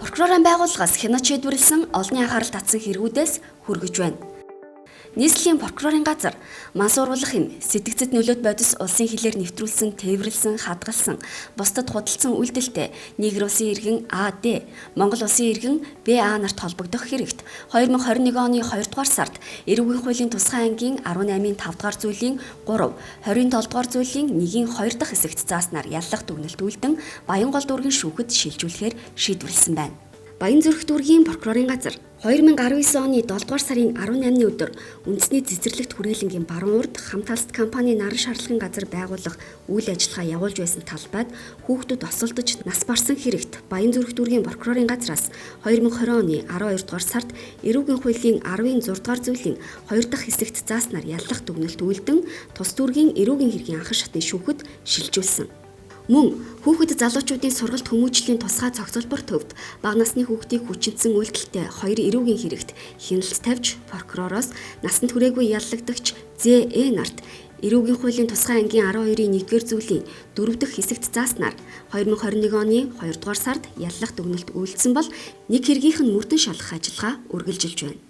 Прокурорын байгууллагаас хянаж шийдвэрлэсэн олонний анхаарал татсан хэрэгүүдээс хүргэж байна. Нийслэлийн прокурорын газар мансууруулах юм сэтгцэд нөлөөт бодис улсын хилээр нэвтрүүлсэн, тээвэрлсэн, хадгалсан, бусдад худалдсан үйлдэлтэй Нигер улсын иргэн АД, Монгол улсын иргэн БА нарт холбогдох хэрэгт 2021 оны 2 дугаар сард эрүүгийн хуулийн тусгай ангийн 18-ийн 5 дугаар зүйлийн 3, 27 дугаар зүйлийн 1-ийн 2 дахь хэсэгт зааснаар яллах дүгнэлт үлдэн Баянгол дүүргийн шүүхэд шилжүүлэхээр шийдвэрлэсэн байна. Баян-Зүрх дүүргийн прокурорын газар 2019 оны 7 дугаар сарын 18-ны өдөр үндэсний цэцэрлэгт хүрээлэнгийн баруун урд Хамт компани наран шаардлагын газар байгуулах үйл ажиллагаа явуулж байсан талбайд хүүхдүүд осолдож нас барсан хэрэгт Баян-Зүрх дүүргийн прокурорын газраас 2020 оны 12 дугаар сард эрүүгийн хуулийн 10-ын 6 дугаар зүйлийн 2 дахь хэсэгт зааснаар яллах дүгнэлт үлдэн тус дүүргийн эрүүгийн хэргийн анхан шатны шүүхэд шилжүүлсэн. Мөн хүүхэд залуучуудын сургалт хүмүүжлийн тусгай зохицолбор төвд бага насны хүүхдийг хүчинтсэн үйлдэлтэй хоёр эрүүгийн хэрэгт хяналт тавьж прокуророос насанд хүрээгүй яллагдагч ЗЭ нарт эрүүгийн хуулийн тусгай ангийн 12-ийн 1-р зүйлийн 4 дахь хэсэгт зааснаар 2021 оны 2 дугаар сард яллах дүгнэлт үйлдсэн бол нэг хэргийнх нь мөрдөн шалгах ажиллагаа үргэлжилж байна.